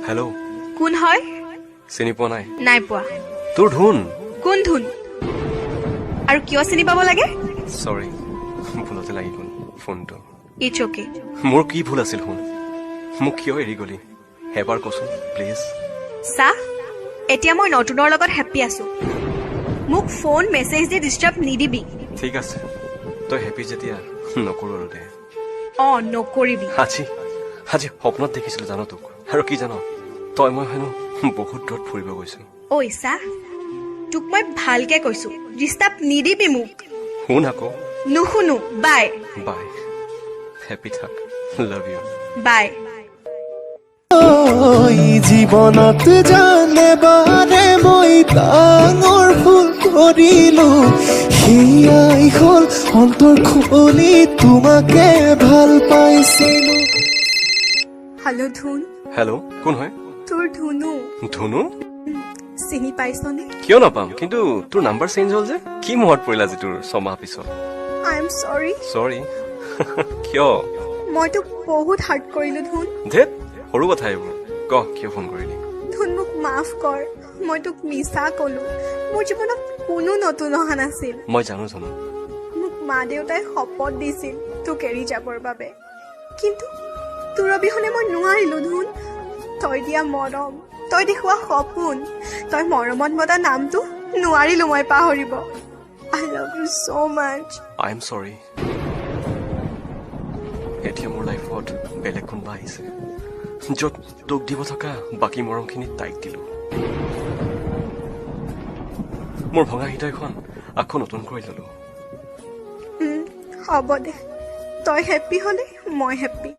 Hello'. কোন হয়? চিনি পোৱা নাই? নাই পোৱা। তোৰ ধুন। কোন ধুন আৰু কিয় চিনি পাব লাগে? চৰি, ভুলতে লাগি গ'ল ফোনটো। It's okay. মোৰ কি ভুল আছিল শুন? মোক কিয় এৰি গ'লি এবাৰ কচোন প্লিজ। চা, এতিয়া মই নতুনৰ লগত হেপ্পী আছো। মোক ফোন মেছেজ দি ডিষ্টাৰ্ব নিদিবি। ঠিক আছে, তই হেপী যেতিয়া নকৰো আৰু দে। অ, নকৰিবি। আজি সপোনত দেখিছিলো জান তোক। আৰু কি জান, তই মই হেনো বহুত দূৰত ফুৰিব গৈছো। ঐ চা, তোক মই ভালকে কৈছো, ডিষ্টাৰ্ব নিদিবি মোক। শুন আকৌ। নুশুনো, বাই। বাই, হেপী থাক, love you. বাই। জীৱনত জানে বাৰে মই ডাঙৰ ভুল কৰিলো। সেয়াই হ'ল অন্তৰ খুলি তোমাকে ভাল পাইছিলো। হেল্ল' ধুন। হেল্ল', কোন হয়? তোৰ ধুনু। ধুনু? চিনি পাইছনে? কিয় নাপাম? কিন্তু তোৰ নাম্বাৰ চেঞ্জ হ'ল যে, কি মনত পৰিল আজি তোৰ 6 মাহ পিছত? I am sorry. চৰি কিয়? মই তোক বহুত হাৰ্ট কৰিলো ধুন। ধেত, সৰু কথা এইবোৰ। ক, কিয় ফোন কৰিলি? ধুন, মোক মাফ কৰ। মই তোক মিছা কলো। মোৰ জীৱনত কোনো নতুন অহা নাছিল। মই জানো জানো। মোক মা দেউতাই শপত দিছিল তোক এৰি যাবৰ বাবে, কিন্তু তোৰ অবিহনে মই নোৱাৰিলো ধুন। তই দিয়া মৰম, তই দেখুওৱা সপোন, তই মৰমত মতা নামটো নোৱাৰিলো মই পাহৰিব। I love you so much. I am sorry. এতিয়া মোৰ লাইফত বেলেগ কোনোবা আহিছে, য'ত তোক দিব থকা বাকী মৰমখিনি তাইক দিলো। মোৰ ভঙা হৃদয়খন আকৌ নতুন কৰি ললো। হ'ব দে, তই হেপ্পী হ'লে মই হেপ্পী।